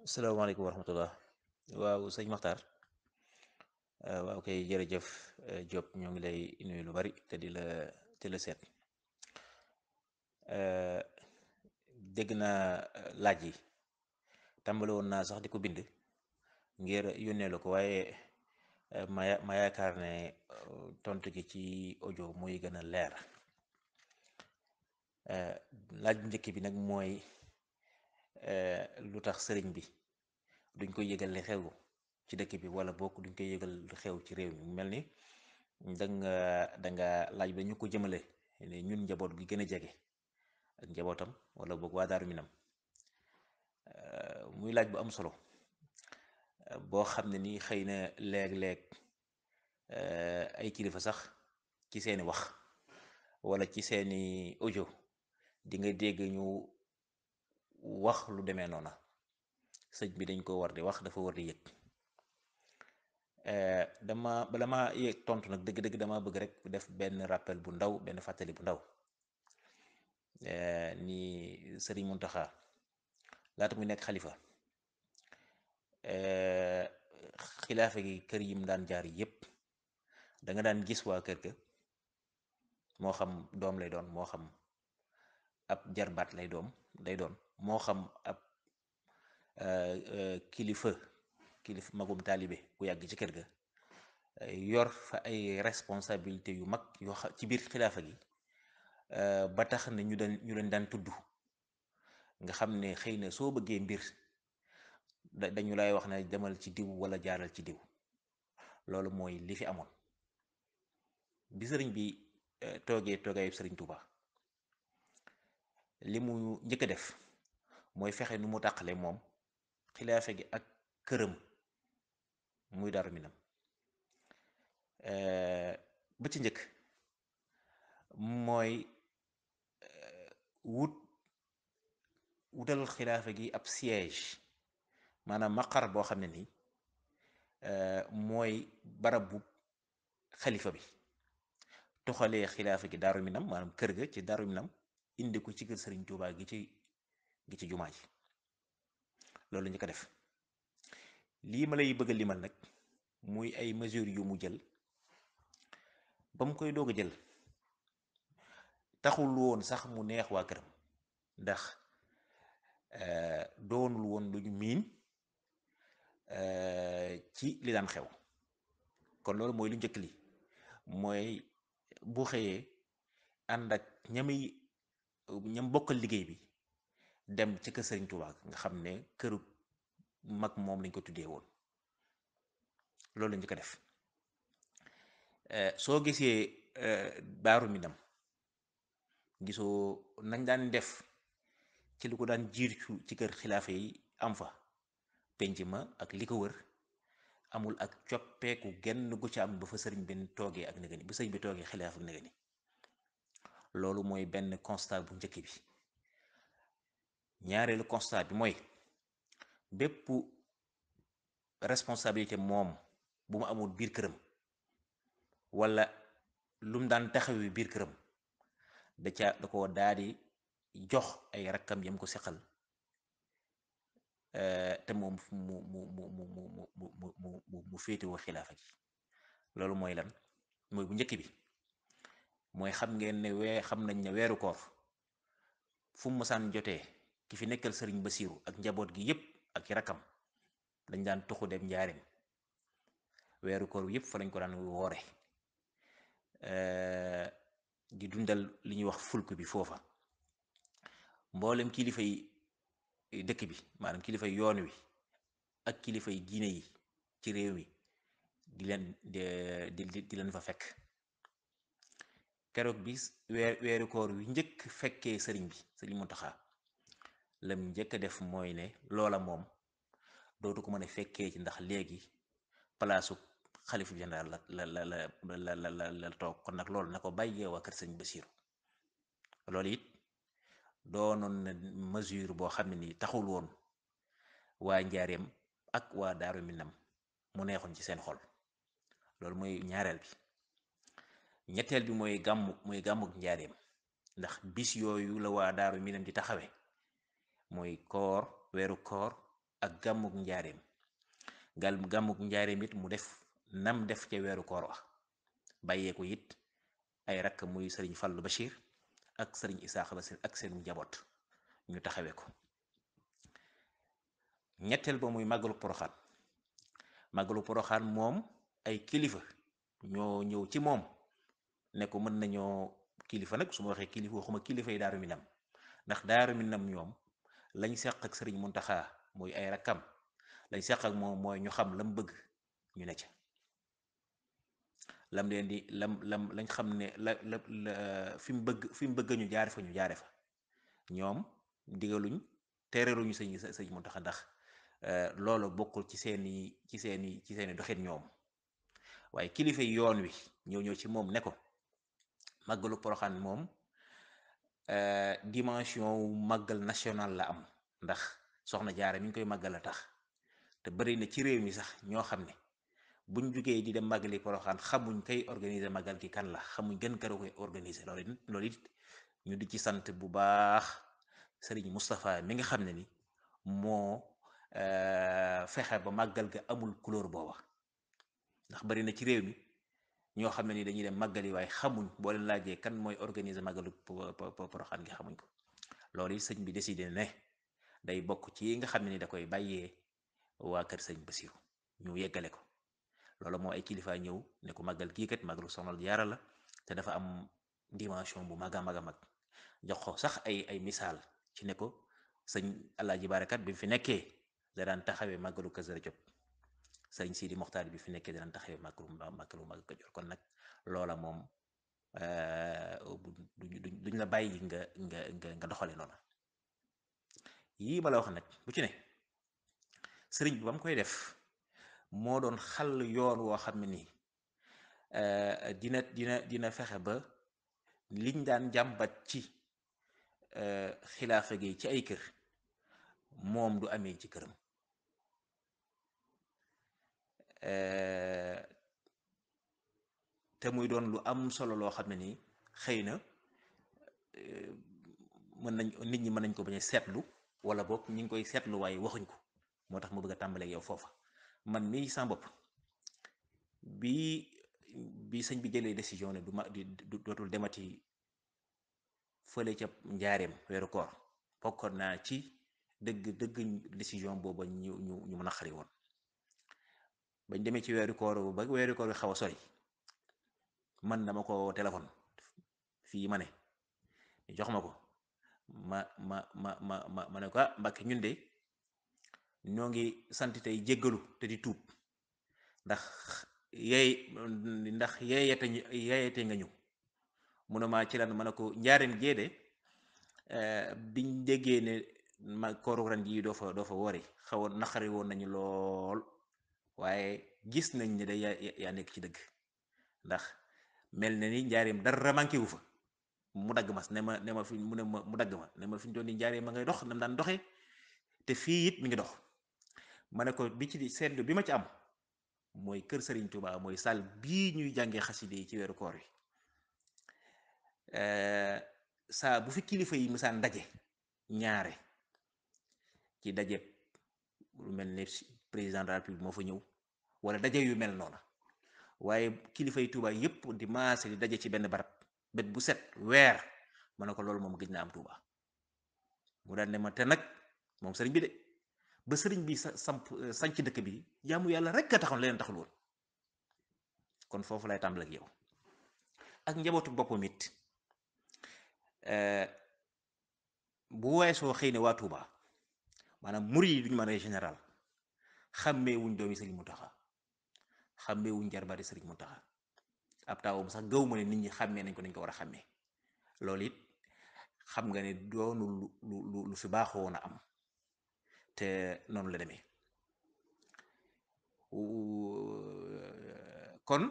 salaamaaleykum wa rahmatullah. Waaw sëñ Maxtaar. Waaw kay jërëjëf. Diop ñoo ngi lay nuyu lu bari te di la seet. Euh, dégg naa laaj yi. Tàmbali woon naa sax di ko bind ngir yónnee la ko, waaye ma yaakaar ne tontu gi ci audio muy gën a leer. Euh, laaj bu njëkk bi nag mooy lu tax sëriñ bi duñ koy yëgal li xew ci dëkk bi, wala bokk duñ koy yëgal li xew ci réew mi. Mu mel ni da nga laaj ba ñu ko jëmale ne ñun njaboot gi gën a jege ak njabootam, wala boog waa Daaru Minam. Muy laaj bu am solo, boo xam ne nii xëy na léeg-léeg ay kilifa sax ci seeni wax wala ci seeni audio di nga dégg ñu wax lu demee noona. Sëñ bi dañ ko war di wax, dafa war di yëg. Bala ma yëg tontu nag dëgg-dëgg dama bëgg rek def benn rappel bu ndaw, benn fàttali bu ndaw. Ni Sëriñ Muntaxa laata muy nekk xalifa, xilaafa gi kër yim daan jaar yépp da nga daan gis waa kër ga, moo xam doom lay doon, moo xam ab jarbaat lay doon, moo xam ab kilifa magum taalibe ku yàgg ci kër ga, yor fa ay responsabilité yu mag yoo xam ci biir xilaafa gi, ba tax na ñu leen daan tudd. nga xam ne xëy na soo bëggee mbir dañu lay wax ne demal ci diw wala jaaral ci diw. loolu mooy li fi amoon bi sëriñ bi toogee toogaayu sëriñ Touba. li mu njëkk a def mooy fexe nu mu tàqale moom xilaafa gi ak këram muy Daaru Minam. ba ci njëkk mooy wutal xilaafa gi ab siège, maanaam maqar boo xam ne nii mooy barab bu xalifa bi. toxalee xilaafa gi Daaru Minam, maanaam kër ga ci Daaru Minam, indi ko ci kër sëriñ Touba gi ci jumaa ji. loolu ñu ko def. lii ma lay bëgg a limal nag muy ay mesures yu mu jël. ba mu koy doog a jël taxul woon sax mu neex waa këram, ndax doonul woon lu ñu miin ci li daan xew. kon loolu mooy lu njëkk li, mooy bu xëyee ànd ak ñam bokkal liggéey bi dem ci kër Sëriñ Tuubaa nga xam ne këru mag moom lañ ko tuddee woon. loolu la njëkk a def. soo gisee Daaru Minam, gisoo nañ daan def ci lu ko daan jiitu ci kër xilaafa yi am fa. penc ma ak li ko wër amul ak coppeeku genn gu ci am ba fa sëriñ bi toogee ak nëgëni, ba sëriñ bi toogee xilaaf ak nëgëni. loolu mooy benn constat bu njëkk bi. ñaareelu constat bi mooy bépp responsabilité moom bu mu amul biir këram, wala lu mu daan taxawi biir këram, da ko daal di jox ay rakkam yam ko seqal, te moom mu féetewoo xilaafa gi. loolu mooy lan? mooy bu njëkk bi mooy xam nañ ne weeru koor fu mu mësaan jotee, ki fi nekkal sëriñ Basiiru ak njaboot gi yépp ak i rakkam dañ daan tuxu dem njaareem. weeru koor yépp fa lañ ko daan woore, di dundal li ñuy wax fulk bi foofa. mboolem kilifa yi dëkk bi, maanaam kilifa yi yoon wi ak kilifa yi diine yi ci réew mi di leen fa fekk. keroog bi weeru koor wi njëkk fekkee sëriñ Muntaxa, lam njëkk a def mooy ne loola moom dootu ko mën a fekkee ci, ndax léegi palaasu xalifu général la toog. kon nag loolu na ko bàyyee waa kër sëriñ Basiiru. loolu it doonoon na mesure boo xam ne nii taxul woon waa njaareem ak waa Daaru Minam mu neexoon ci seen xol. loolu mooy ñaareel bi. ñetteel bi mooy gàmmuk njaareem, ndax bis yooyu la waa Daaru Minam di taxawe, mooy koor, weeru koor ak gàmmuk njaareem gàmmuk njaareem it mu def nam def ca weeru koor wax bàyyeeku it ay rakk muy sëriñ Fallou Bachir ak sëriñ Isaaxa Bachir ak seen njaboot ñu taxawee ko. ñetteel ba muy màggalu poroxaan moom ay kilifa ñoo ñëw ci moom ne ko mën nañoo kilifa nag su ma waxee kilifa waxuma kilifa yi Daaru Minam ndax Daaru Minam ñoom lañ seq ak sëriñ Muntaxa muy ay rakkam lañ seq ak moom mooy ñu xam lam bëgg ñu ne ca lam leen di lam lañ xam ne la fi mu bëgg ñu jaare fa ñu jaare fa ñoom digaluñ tereeruñu sëñ Muntaxa ndax loolu bokkul ci seeni doxit ñoom waaye kilifa yi yoon wi ñëw ci moom ne ko màggalu poroxaan moom dimension wu màggal national la am ndax soxna jaara mi ngi koy màggal a tax te bari na ci réew mi sax ñoo xam ne buñ jugee di dem màggali poroxaan xamuñ kay organiser màggal gi kan la xamuñ gën kër koy organiser loolu it ñu di ci sant bu baax sëriñ Moustapha mi nga xam ne ni moo fexe ba màggal ga amul couleur booba ndax bari na ci réew mi ñoo xam ne ni dañuy dem màggali waaye xamuñ boo leen laajee kan mooy organiser màggalu poroxaan gi xamuñ ko loolu it sëñ bi décidé ne day bokk ci nga xam ne ni da koy bàyyee waa kër sëñ Basiru ñu yeggale ko loolu moo ay kilifa ñëw ne ko màggal gii kat màggalu Soxna Jaara la te dafa am dimension bu mag a mag a mag jox ko sax ay misaal ci ne ko sëñ Alaaji Baarakat bi mu fi nekkee da daan taxawee màggalu Kazu Rajab sëñ Sidi Moxtaar bi fi nekkee da daan taxawee màggalu Kajoor kon nag loola moom duñ la bàyyi nga doxale noonu yii ma la wax nag bu ci ne sëriñ bi ba mu koy def moo doon xàll yoon woo xam ne nii dina fexe ba liñ daan jàmbat ci xilaafa gi ci ay kër moom du amee ci këram te muy doon lu am solo loo xam ne nii xëy na nit ñi mën nañ ko bañ a seetlu wala boog ñi ngi koy seetlu waaye waxuñ ko moo tax ma bëgg a tàmbaleeg yow foofa man mii sama bopp bi sëñ bi jëlee décision ne du dootul demati fële ca njaareem weeru koor bokkoon naa ci dëgg décision booba ñu mën a xari woon bañ demee ci weeru koor ba weeru koor bi xaw a sori man dama ko téléphone fii ma ne jox ma ko ma ne ko Mbàkke ñun de ñoo ngi sant tey jéggalu te di tuub ndax yeeyate nga ñu mu ne ma ci lan ma ne ko njaareem géede biñ déggee ne ma kooru ren jii doo fa wori xaw a naqari woon nañu lool waaye gis nañ ne da yaa nekk ci dëgg ndax mel na ni njaareem dara manqué wu fa mu dagg ma ne ma fi mu ne ma mu dagg ma ne ma fi ñu doon ni njaareem ma ngay dox nam daan doxee te fii it mi ngi dox ma ne ko bi ci seetlu bi ma ci am mooy kër Serigne Touba mooy salle bii ñuy jàngee xaside yi ci weeru koor wi saa bu fi kilifa yi musaan daje ñaare ci daje lu mel ne président de la République moo fa ñëw wala daje yu mel noonu waaye kilifa yi Touba yépp di maase di daje ci benn barab bët bu set weer ma ne ko loolu moom gëj na am Touba mu daan ne ma te nag moom sëriñ bi de ba sëriñ bi sanc dëkk bi jaamu yàlla rek a taxoon leneen taxul woon kon foofu lay tàmbal ak yow ak njabootu boppam it bu weesoo xëy ne waa Touba maanaam murid yi duñu mën a général xàmmee wuñ doomi sëriñ Mountakha xàmmee wuñ jarbaari sëriñ Mountakha ab taawam sax gaw ma ne nit ñi xàmmee nañ ko nañ ko war a xàmmee loolu it xam nga ne doonu lu fi baaxoo woon a am te noonu la demee kon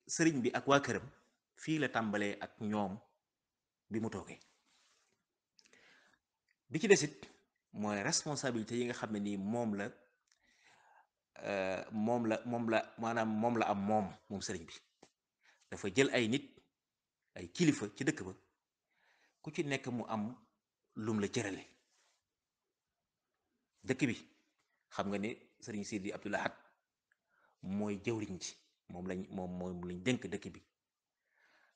sëriñ bi ak waa këram fii la tàmbalee ak ñoom bi mu toogee bi ci desit mooy responsabilité yi nga xam ne nii moom la maanaam moom la am moom sëriñ bi dafa jël ay nit ay kilifa ci dëkk ba ku ci nekk mu am lum la cërale dëkk bi xam nga ne sëriñ Sidi Abdou Lahad mooy jëwriñ ji moom lañ dénk dëkk bi.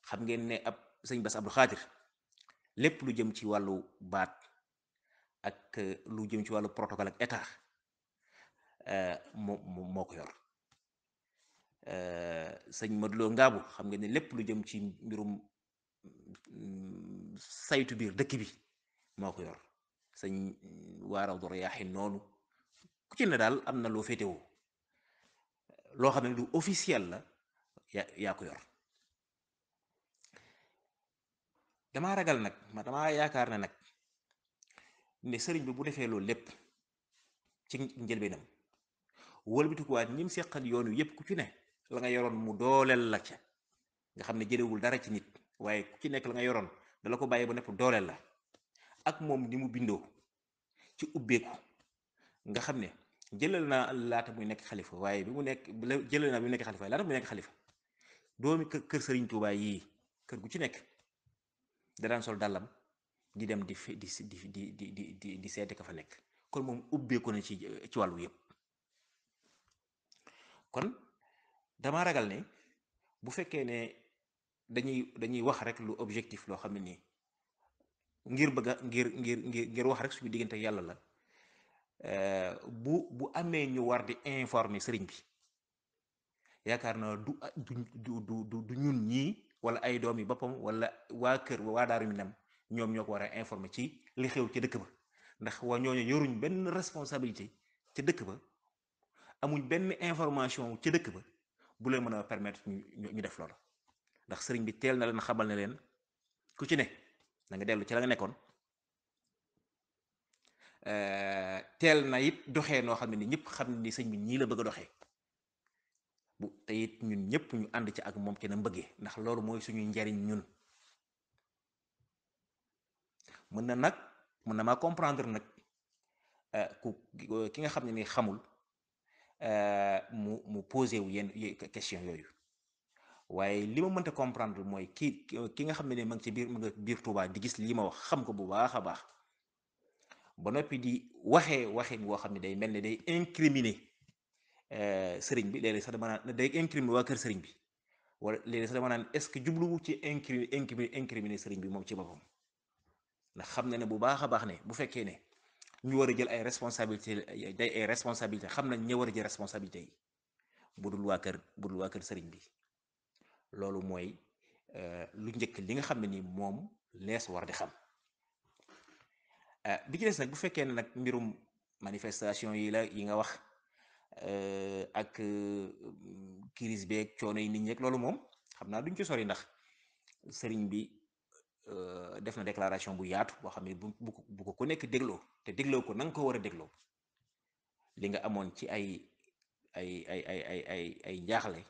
xam ngeen ne ab sëñ Bass Abdou Khadir lépp lu jëm ci wàllu baat ak lu jëm ci wàllu protocole ak état moo ko yor. sëñ Modou Lo Ngaabu xam ngeen ne lépp lu jëm ci mbirum saytu biir dëkk bi moo ko yor. sëñ waaraw doro yaaxin noonu ku ci ne daal am na loo féetewoo loo xam ne lu officiel la yaa ko yor. damaa ragal nag damaa yaakaar ne nag ne sëriñ bi bu defee loolu lépp ci njëlbeenam wëlbatikuwaat ñim seqal yoon wi yépp ku ci ne la nga yoroon mu dooleel la ca nga xam ne jëlewul dara ci nit waaye ku ci nekk la nga yoroon dala ko bàyyi ba nepp dooleel la ak moom ni mu bindoo ci ubbeeku nga xam ne jëlal naa laata muy nekk xalifa waaye bi mu nekk jëlal naa bi mu nekk xalifa waaye laata muy nekk xalifa doomi kër sëriñ Tuubaa yii kër gu ci nekk da daan sol dàllam di dem di seeti ka fa nekk kon moom ubbeeku na ci wàllu yëpp. kon dama ragal ne bu fekkee ne dañuy wax rek lu objectif loo xam ne nii ngir bëgg a ngir wax rek suñu diggante yàlla la bu amee ñu war di informer sëriñ bi yaakaar naa du ñun ñii wala ay doom yi boppam wala waa kër waa Daaru Minam ñoom ñoo ko war a informer ci li xew ca dëkk ba ndax waa ñooñu yoruñ benn responsabilité ca dëkk ba amuñ benn information ca dëkk ba bu leen mën a permettre ñu def loolu ndax sëriñ bi teel na leen xamal ne leen ku ci ne na nga dellu ci la nga nekkoon teel na it doxee noo xam ne ni ñëpp xam ni sëñ bi ñii la bëgg a doxee bu te it ñun ñëpp ñu ànd ci ak moom ci na mbëggee ndax loolu mooy suñuy njariñ ñun. mën na maa comprendre nag ki nga xam ne ni xamul mu posé wu yenn question yooyu waaye li ma mënta comprendre mooy ki nga xam ne ma ngi ci biir Touba di gis lii ma wax xam ko bu baax a baax ba noppi di waxin woo xam ne day mel ne day incriminer sëriñ bi léeg-léeg sax dama naan day incriminer waa kër sëriñ bi wala léeg-léeg sax dama naan est-ce que jubluwu ci incriminer sëriñ bi moom ci boppam ndax xam na ne bu baax a baax ne bu fekkee ne ñu war a jël ay responsabilité xam nañ ña war a jël responsabilité yi bu dul waa kër sëriñ bi loolu mooy lu njëkk li nga xam ne ni moom lees war di xam. bi ci des nag bu fekkee ne nag mbirum manifestation yi la yi nga wax ak crise beeg coono yi nit ñi loolu moom xam naa duñ ci sori ndax sëriñ bi def na déclaration bu yaatu boo xam ne bu ko ku nekk dégloo te dégloo ko na nga ko war a dégloo li nga amoon ci ay njaaxle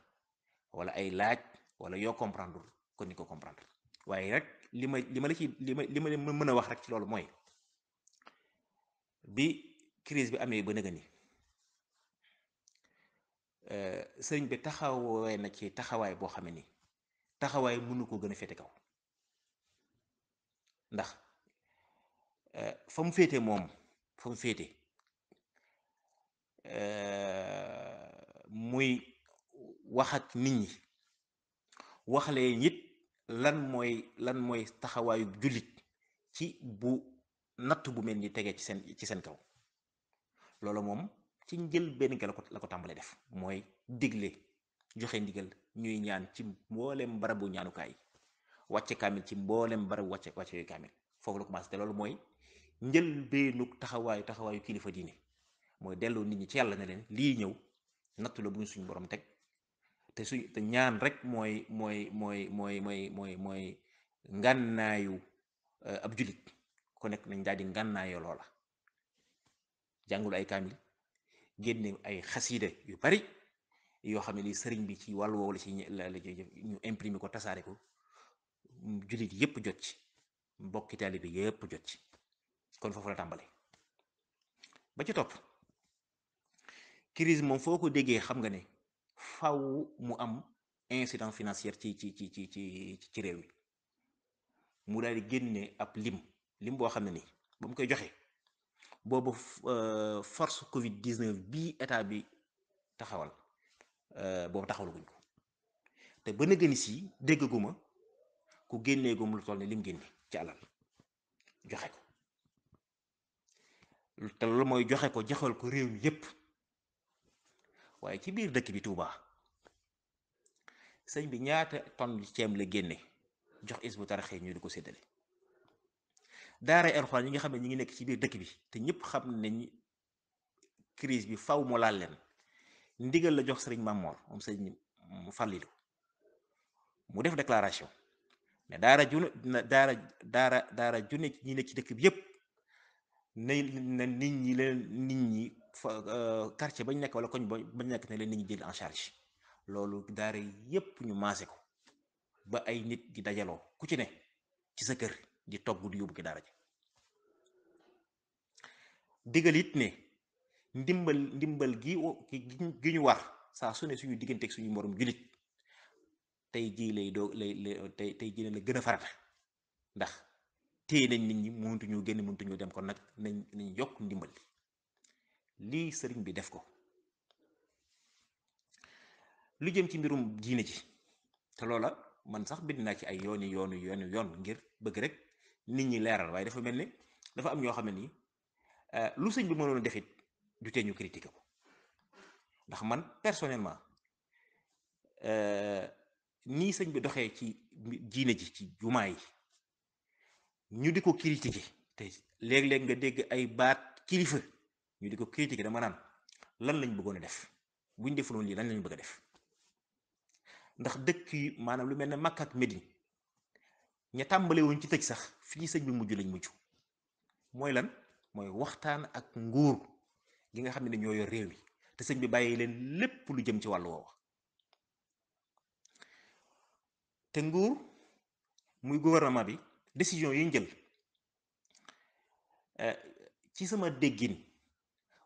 wala ay laaj wala yoo comprendre kon ni ko comprendre waaye rek li ma mën a wax rek ci loolu mooy bi crise bi amee ba nëga ni sëriñ bi taxawee na ci taxawaay boo xam ne ni taxawaay mënu ko gën a féete kaw ndax fa mu féete moom fa mu féete muy wax ak nit ñi waxalee nit lan mooy taxawaayu jullit ci bu natt bu mel ni tegee ci seen kaw loolu moom ci njël benn ga la ko tàmbalee def mooy digle joxe ndigal ñuy ñaan ci mboolem barabu ñaanukaay wàcce kaamil ci mboolem barabu wàcce yooyu kaamil foofu la commencé te loolu mooy njël benn taxawaayu kilifa diine mooy delloo nit ñi ci yàlla ne leen lii ñëw nattu la bu ñu suñu borom teg te ñaan rek mooy ngànnaayu ab julit ku nekk nañ daal di ngànnaayoo loola jàngul ay kaamil génne ay xasiida yu bari yoo xam ne li sëriñ bi ci wàllu woowu la ci ñu imprimer ko tasaare ko julit yépp jot ci mbokki taalibe yépp jot ci kon foofu la tàmbale ba ci topp crise moom foo ko déggee xam nga ne faw mu am incident financier ci réew mi mu daal di génne ab lim boo xam ne ni ba mu koy joxe boobu force Covid 19 bii état bi taxawal boobu taxawalaguñ ko te ba na gëni si déggaguma ku génneegum lu toll ne lim génne ci alal joxe ko te loolu mooy joxe ko joxal ko réew mi yépp waaye ci biir dëkk bi Touba sëñ bi ñaata tonne ceeb la génne jox Hizbut Tarqiyyah ñu di ko séddale daara alxuraan yi nga xam ne ñi ngi nekk ci biir dëkk bi te ñëpp xam nañ crise bi faw mu laal leen ndigal la jox sëriñ Mamor moom sëriñ Fàllilu mu def déclaration ne daara junne ñi nekk ci dëkk bi yépp na nit ñi fa quartier bañ nekk wala koñ bañ nekk ne leen nit ñi jël en charge loolu daara yépp ñu maase ko ba ay nit di dajaloo ku ci ne ci sa kër di togg di yóbbu ki daara ji digal it ne ndimbal gi ñu war saa su ne suñu digganteeg suñu morom jullit tey jii tey jii la gën a farata ndax téye nañ nit ñi mënatuñu génn mënatuñu dem kon nag nañ yokk ndimbal lii sëriñ bi def ko lu jëm ci mbirum diine ji te loola man sax bind naa ci ay yoon ngir bëgg rek nit ñi leeral waaye dafa mel ni dafa am ñoo xam ne nii lu sëñ bi mënoon a defit du tee ñu critiquer ko ndax man personnellement nii sëñ bi doxee ci diine ji ci jumaa yi ñu di ko critiquer te léeg-léeg nga dégg ay baat kilifa ñu di ko critiquer dama naan lan lañ bëggoon a def buñ defuloon lii lan lañ bëgg a def ndax dëkk yi maanaam lu mel ne Makka ak Medine ña tàmbale wuñ ci tëj sax fii sëñ bi mujj lañ mujj mooy lan mooy waxtaan ak nguur gi nga xam ne ñoo yor réew mi te sëñ bi bàyyi leen lépp lu jëm ci wàllu woowa te nguur muy gouvernement bi décision yi ñu jël ci sama déggin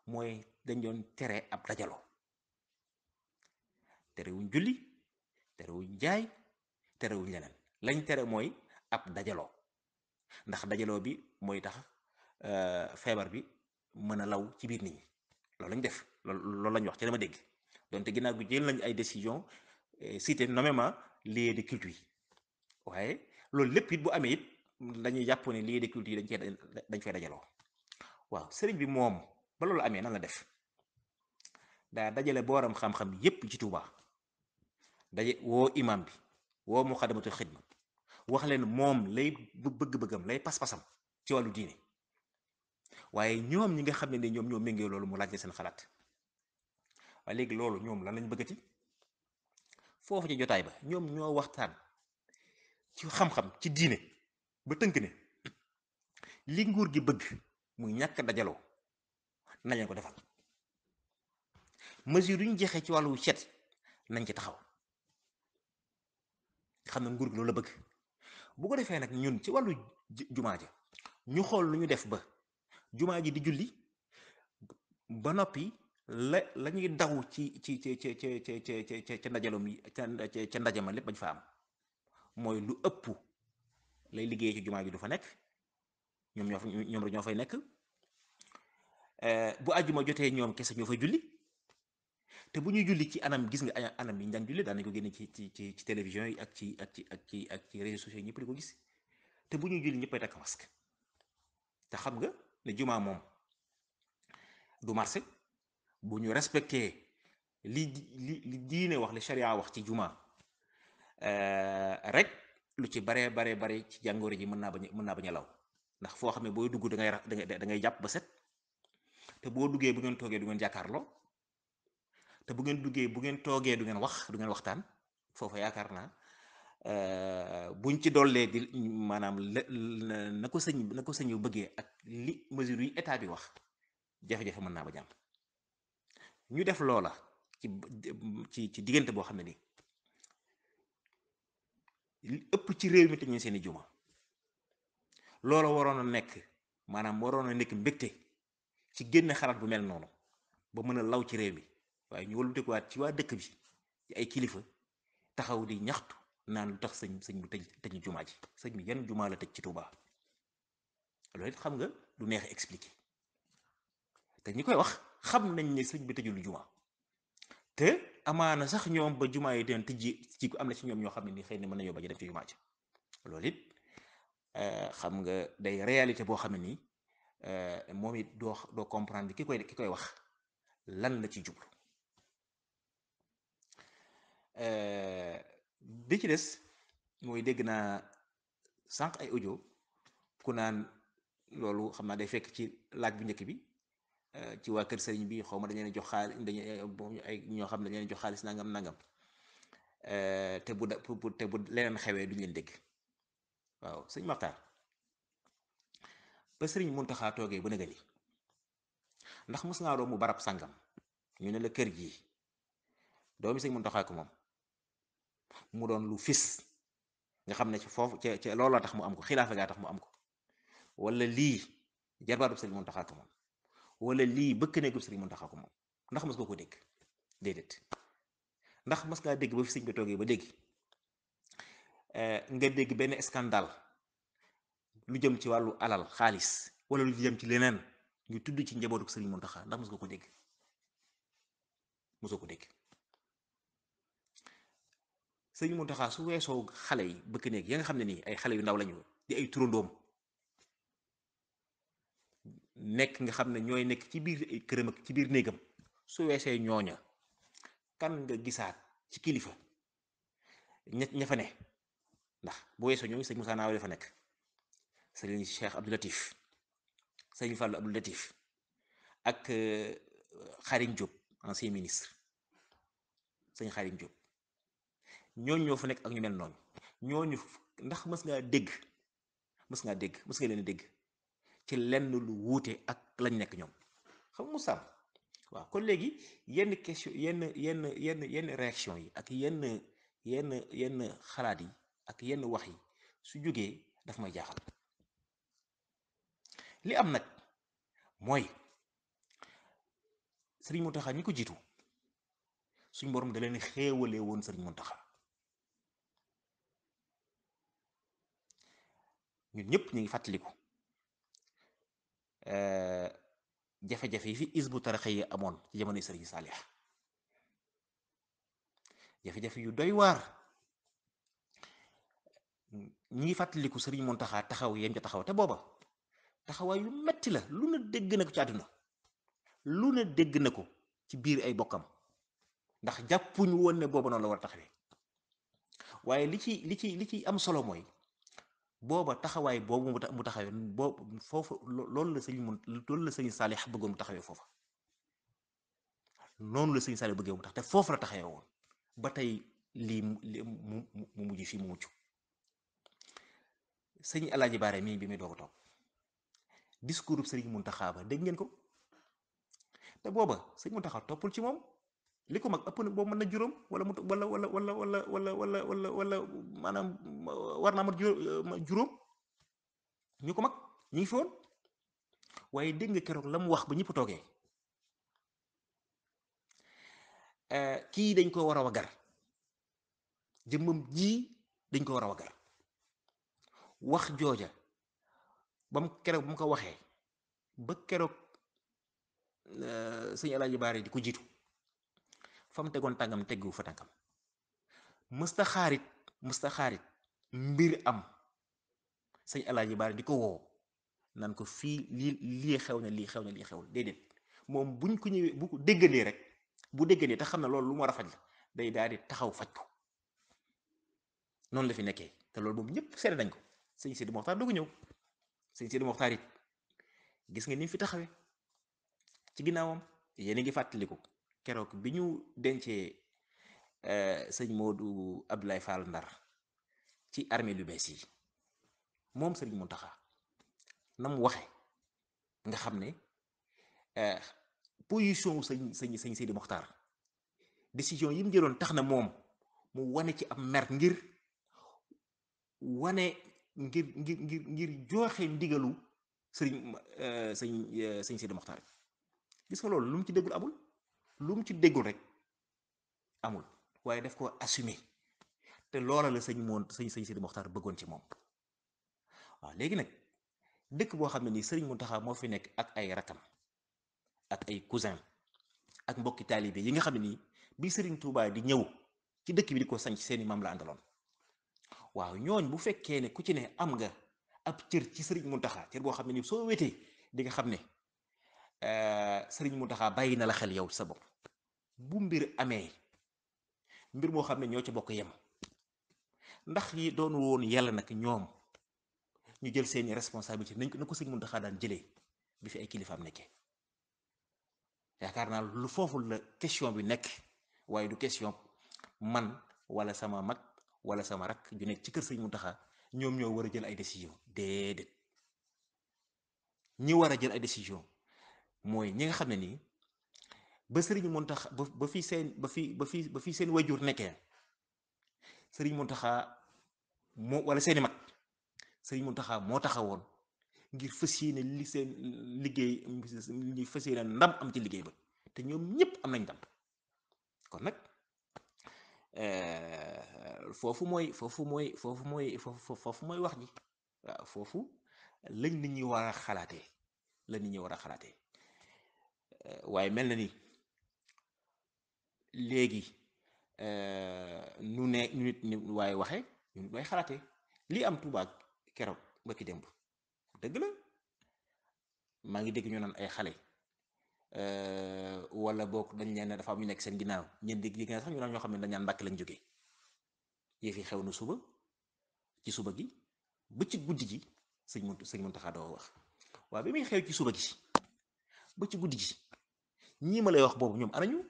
mooy dañ doon tere ab dajaloo terewuñ julli terewuñ jaay terewuñ leneen lañ tere mooy ab dajaloo ndax dajaloo bi mooy tax feebar bi mën a law ci biir nit ñi loolu lañ def loolu lañ wax ci dama dégg donte ginnaaw bi jël nañ ay décision cité nommément lieu de culte yi waaye loolu lépp it bu amee it dañuy jàpp ne lieu de culte yi dañ fay dajaloo waaw sëriñ bi moom ba loolu amee nan la def daa dajale booram xam-xam yépp ci Touba woo imam bi woo Muxaddamatul Xidma wax leen moom lay bëgg-bëggam lay pas-pasam ci wàllu diine waaye ñoom ñi nga xam ne ni ñoom ñoo méngee loolu mu laaj seen xalaat waaye léegi loolu ñoom lan lañ bëggati foofu ci jotaay ba ñoom ñoo waxtaan ci xam-xam ci diine ba tënk ne li nguur gi bëgg muy ñàkk dajaloo nañ ko defal mesure yu ñu jeexee ci wàllu cet nañ ci taxaw xam ne nguur gi loolu la bëgg bu ko defee nag ñun ci wàllu jumaa ja ñu xool lu ñu def ba jumaa ji di julli ba noppi la ñuy daw ca ndajaloom yi ca ndajama lépp bañ fa am mooy lu ëpp lay liggéey ci jumaa ji du fa nekk ñoom rek ñoo fay nekk bu àjjuma jotee ñoom kese ñoo fay julli te bu ñuy julli ci anam gis nga anam yi ñu daan julli daan nañ ko génne ci télévision yi ak ci réseaux sociaux yi ñëpp di ko gis te bu ñuy julli ñëppay takk masque te xam nga ne jumaa moom du marché bu ñu respecté li diine wax li sharia wax ci jumaa rek lu ci bare ci jàngoro ji mën naa bañ a law ndax foo xam ne booy dugg da ngay jàpp ba set te boo duggee bu ngeen toogee du ngeen jàkkaarloo te bu ngeen toogee du ngeen waxtaan foofa yaakaar naa buñ ci dollee di maanaam na ko sëñ yu bëggee ak li mesure yi état bi wax jafe-jafe mën naa ba jàmm ñu def loola ci diggante boo xam ne nii li ëpp ci réew mi te ñu seeni juma loola waroon a nekk maanaam waroon a nekk mbégte ci génne xalaat bu mel noonu ba mën a law ci réew mi waaye ñu wëlbatikuwaat ci waa dëkk bi ci ay kilifa taxaw di ñaxtu naan lu tax sëñ bi tëj jumaa ji sëñ bi yan jumaa la tëj ci Touba loolu it xam nga du neex expliquer te ñi koy wax xam nañ ne sëñ bi tëjul juma te amaana sax ñoom ba jumaa yi den tijji ci am na ci ñoom ñoo xam ne ni xëy na mën nañoo bañ a dem ci jumaa ji loolu it xam nga day réalité boo xam ne nii moom it doo comprendre ki koy wax lan la ci jublu bi ci des mooy dégg naa sànq ay audio ku naan loolu xam naa day fekk ci laaj bu njëkk bi ci waa kër sëriñ bi xaw ma dañu leen jox xaalis dañu ay ñoo xam ne dañu leen jox xaalis nangam nangam te bu leneen xewee duñ leen dégg waaw sëñ Maxtaar ba sëriñ Muntaxa toogee ba nëgëni ndax mos ngaa doon mu barab sàngam ñu ne la kër gii doomi sëñ Muntaxa ko moom mu doon lu fis nga xam ne ci foofu ca looloo tax mu am ko xilaafa gaa tax mu am ko wala lii jarbaatu sëriñ Muntaxa ko moom wala lii bëkk néegu sëriñ Muntaxa ko moom ndax mos nga ko dégg déedéet ndax mos ngaa dégg ba fi sëñ bi toogee ba dégg nga dégg benn scandale lu jëm ci wàllu alal xaalis wala lu jëm ci leneen ñu tudd ci njabootu sëriñ Muntaxa ndax mos nga ko dégg mosoo ko dégg sëriñ Muntaxa su weesoo xale yi bëkk néeg ya nga xam ne nii ay xale yu ndaw lañu di ay turandoom nekk nga xam ne ñooy nekk ci biir këram ak ci biir néegam su weesee ñooña kan nga gisaat ci kilifa ña fa ne ndax bu weesoo ñooñu sëñ Moussa Naaw dafa nekk sëriñ Cheikh Abdou Latif sëriñ Fallou Abdou Latif ak Xarim Diop ancien ministre sëñ Xarim Diop ñooñu ñoo fa nekk ak ñu mel noonu ñooñu ndax mës ngaa dégg mës nga leen dégg ci lenn lu wuute ak lañ nekk ñoom xam nga Moussa waaw kon léegi yenn question yenn réaction yi ak yenn xalaat yi ak yenn wax yi su jógee daf may jaaxal li am nag mooy sëriñ Muntaxa ñi ko jiitu suñ borom da leen xéewalee woon sëriñ Muntaxa ñun ñëpp ñu ngi fàttaliku jafe-jafe yi fi Hizbut Tarqiyyah amoon ci jamonoy sëriñ Saalix jafe-jafe yu doy waar ñi ngi fàttaliku sëriñ Muntaxa taxaw yem ca taxaw te booba taxawaay yu metti la lu ne dégg na ko ci àdduna lu ne dégg na ko ci biir ay bokkam ndax jàppuñu woon ne booba noonu la war a taxawee waaye li ci am solo mooy booba taxawaay boobu mu taxawee boobu foofu loolu la sëriñ Saalix bëggoon mu taxawee foofa noonu la sëriñ Saalix bëggee mu tax te foofu la taxawee woon ba tey lii mu mujj fii mu mucc sëñ Alaaji Baare mii bi muy doog a toog discours sëriñ Muntaxa ba dégg ngeen ko te booba sëriñ Muntaxa toppul ci moom li ko mag ëpp na boobu mën na juróom wala mu wala maanaam war naa mat juróom ñu ko mag ñu ngi fi woon waaye dégg nga keroog la mu wax ba ñëpp toogee kii dañ ko war a wagar jëmmam ji dañ ko war a wagar wax jooja ba mu keroog ba mu ko waxee ba keroog sëñ Alaaji Baare di ko jiitu fa mu tegoon tàngam teggu fa tànkam mësta xaarit mbir am sëñ Alaaji Baare di ko woo naan ko fii lii xew na lii xewul déedéet moom buñ ko ñëwee bu ko déggandee rek bu déggandee te xam na loolu lu mu war a faj la day daal di taxaw faj ko noonu la fi nekkee te loolu moom ñëpp seede nañ ko sëñ Sidi Moxtaar doo ko ñëw sëñ Sidi Moxtaar it gis nga ni mu fi taxawee ci ginnaawam yéen a ngi fàttaliku keroog bi ñu dencee sëñ Modou Abdoulaye Fall Ndar ci armée lu bees yi moom sëriñ Muntaxa na mu waxe nga xam ne position wu sëñ Sidi Moxtaar décision yi mu jëloon tax na moom mu wane ci am mer ngir wane ngir joxe ndigalu sëñ Sidi Moxtaar gis nga loolu lu mu ci déggul amul lu mu ci déggul rek amul waaye daf ko assumer te loola la sëñ Sidi Moxtaar bëggoon ci moom waaw léegi nag dëkk boo xam ne nii sëriñ Muntaxa moo fi nekk ak ay rakam ak ay cousin ak mbokki taalibe yi nga xam ne nii bi Serigne Touba di ñëw ci dëkk bi di ko sanc seeni maam la àndaloon. waaw ñooñ bu fekkee ne ku ci ne am nga ab cër ci Serigne Mountakha cër boo xam ne nii soo wetee di nga xam ne Serigne Mountakha bàyyi na la xel yow sa bopp. bu mbir amee mbir moo xam ne ñoo ci bokk yem ndax yi doon woon yàlla nag ñoom ñu jël seeni responsabilité nañ ko na ko Serigne Mountakha daan jëlee bi fi ay kilifaam nekkee. yaakaar naa lu foofu la question bi nekk waaye du question man wala sama mag wala sama rak ju nekk ci kër Serigne Mountakha ñoom ñoo war a jël ay décision déedéet ñi war a jël ay décision mooy ñi nga xam ne nii ba Serigne Mountakha ba fi seen ba fi seen wajur nekkee Serigne Mountakha moo wala seeni mag Serigne Mountakha moo taxawoon ngir fas yéene li seen liggéey ñu fas yéene ndam am ci liggéey ba te ñoom ñëpp am nañ ndam kon nag foofu mooy wax ji waaw foofu lañ nit ñi war a xalaatee waaye mel na ni léegi nu ne nu nit ñi waaye waxe ñu nit waaye xalaatee lii am Tuubaa keroog ba ki démb dëgg la maa ngi dégg ñu naan ay xale wala boog dañ leen dafa am ñu nekk seen ginnaaw ñeen dégg sax ñu naan ñoo xam ne dañ naan Mbàkke lañ jógee yëf yi xew na suba ci suba gi ba ci guddi gi sëñ Muntaxa doo wax waaw bi muy xew ci suba gi ba ci guddi gi ñii ma lay wax boobu ñoom anañu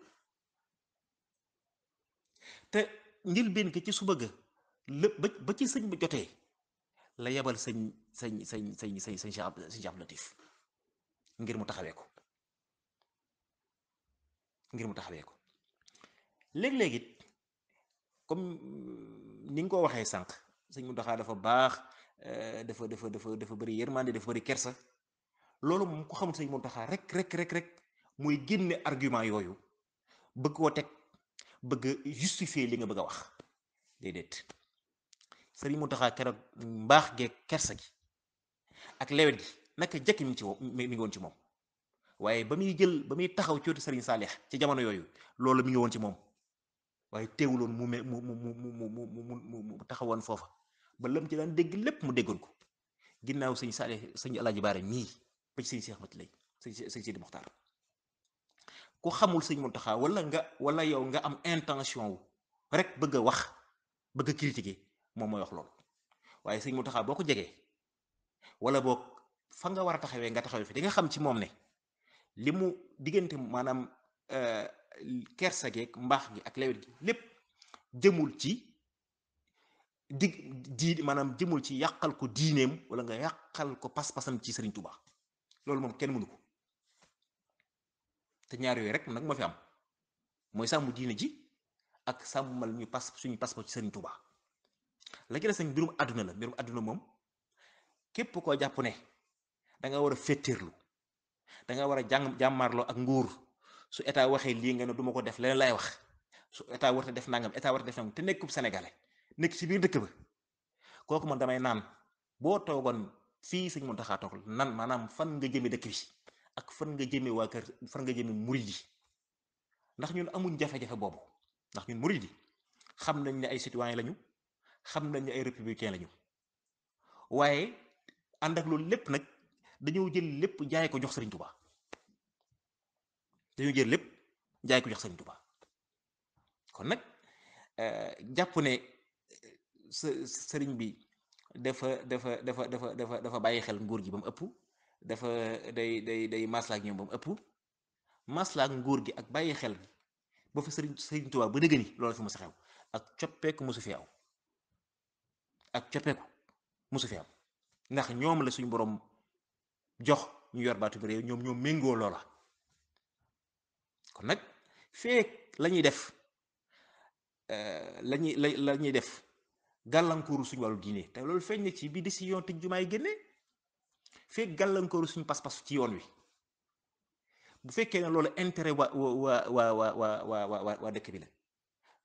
te njëlbéen ki ci suba ga lépp ba ci sëñ ba jotee la yebal sëñ Cheikh Abdou Latif ngir mu taxawee ko léeg-léeg it comme ni nga ko waxee sànq sëñ Mountakha dafa baax dafa bëri yërmande dafa bëri kersa loolu moom ko xamul sëñ Mountakha rek mooy génne argument yooyu bëgg koo teg bëgg justifier li nga bëgg a wax déedéet sëñ Mountakha keroog mbaax gee kersa gi ak lewet gi naka jëkk mi ngi woon ci moom waaye ba muy taxaw ci wetu Serigne Saalix ci jamono yooyu loolu mi ngi woon ci moom waaye teewuloon mu taxawoon foofa ba lam ci daan dégg lépp mu déggoon ko ginnaaw sëñ Saalix sëñ Alaaji Baare mii ba ci sëñ Seex Mati Lay sëñ Sidi Muxtaar ku xamul sëñ Mountakha wala yow nga am intention wu rek bëgg a wax bëgg a critiquer moom mooy wax loolu waaye sëñ Mountakha boo ko jegee wala boog fa nga war a taxawee nga taxawee fi di nga xam ci moom ne li mu diggante maanaam kersa geeg mbaax gi ak lewet gi lépp jëmul ci maanaam jëmul ci yàqal ko diineem wala nga yàqal ko pas-pasam ci Serigne Touba loolu moom kenn mënu ko te ñaar yooyu rek nag moo fi am mooy sàmm diine ji ak sàmmal ñu suñu pas-pas ci Serigne Touba la ci des nag mbirum àdduna moom képp koo jàpp ne da nga war a féttéerlu da nga war a jàmmaarloo ak nguur su état waxee lii nga ne du ma ko def leneen lay wax su état war a def nangam te nekkub sénégalais nekk ci biir dëkk ba kooku man damay naan boo toogoon fii sëñ Mountakha toog nan maanaam fan nga jëme dëkk bi ak fan nga jëme waa kër fan nga jëme murid yi ndax ñun amuñ jafe-jafe boobu ndax ñun murid yi xam nañ ne ay citoyen lañu xam nañ ne ay républicain lañu waaye ànd ak loolu lépp nag dañoo jël lépp jaay ko jox Serigne Touba kon nag jàpp ne sëriñ bi dafa bàyyi xel nguur gi ba mu ëpp dafa day maslaak ñoom ba mu ëpp maslaak nguur gi ak bàyyi xel ba fa Serigne Touba ba dëgg ni loolu fi mu sa xew ak coppeeku mosu fi am ndax ñoom la suñu borom jox ñu yor baatu bi réew ñoom méngoo loola kon nag feek lañuy def lañuy def gàllankooru suñu wàllu diine te loolu feeñ na ci bi décision tëj jumaay génne feek gàllankooru suñu pas-pas ci yoon wi bu fekkee ne loolu intérêt waa dëkk bi la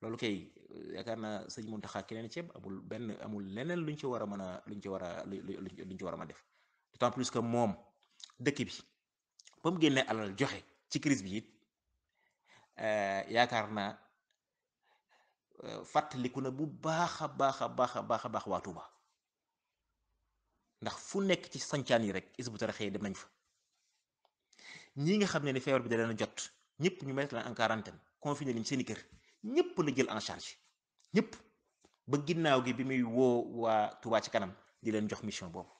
loolu kay yaakaar naa sëñ Mountakha keneen ceeb amul leneen luñ ci war a mën a luñ ci war a mën a def d'autant plus que moom dëkk bi ba mu génnee alal joxe ci crise bi it yaakaar naa fàttaliku na bu baax a baax a baax a baax a baax waa Touba ndax fu nekk ci sancaan yi rek Hizbut Tarqiyyah dem nañ fa ñi nga xam ne ni feebar bi da leen a jot ñëpp ñu mettre leen en quarantaine confiné leen seen i kër ñëpp la jël en charge ñëpp ba ginnaaw gi bi muy woo waa Touba ci kanam di leen jox mission boobu